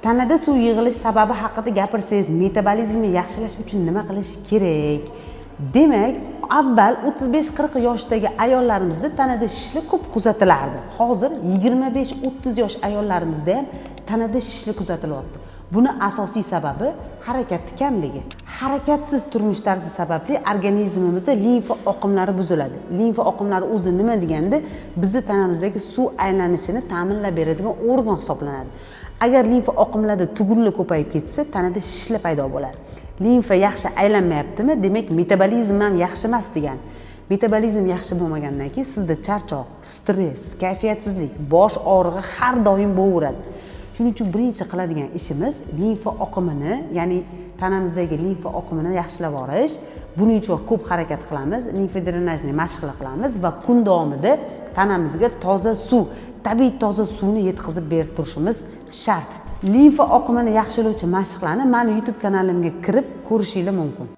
Tanada suv yig'ilish sababi haqida gapirsangiz, metabolizmni yaxshilash uchun nima qilish kerak? Demak, avval 35-40 yoshdagi ayollarimizda tanada shishlar ko'p kuzatilardi. Hozir 25-30 yosh ayollarimizda ham tanada shishlar kuzatilyapti. Buni asosiy sababi harakatni kamligi. Harakatsiz turmush tarzi sababli organizmimizda limfa oqimlari buziladi. Limfa oqimlari o'zi nima deganda, bizni tanamizdagi suv aylanishini ta'minlab beradigan organ hisoblanadi. Agar limfa oqimlarida tugunlar ko'payib ketsa, tanada shishlar paydo bo'ladi. Limfa yaxshi aylanmayaptimi, demak, metabolizm ham yaxshi emas degani. Metabolizm yaxshi bo'lmagandan keyin sizda charchoq, stress, kayfiyatsizlik, bosh og'rig'i har doim bo'laveradi. Shuning uchun birinchi qiladigan ishimiz limfa oqimini, ya'ni tanamizdagi limfa oqimini yaxshilab olish. Buning uchun ko'p harakat qilamiz, limfodrenajniy mashqlar qilamiz va kun davomida tanamizga toza suv, tabiiy toza suvni yetkazib berib turishimiz shart. Limfa oqimini yaxshilovchi mashqlarni mani YouTube kanalimga kirib ko'rishinglar mumkin.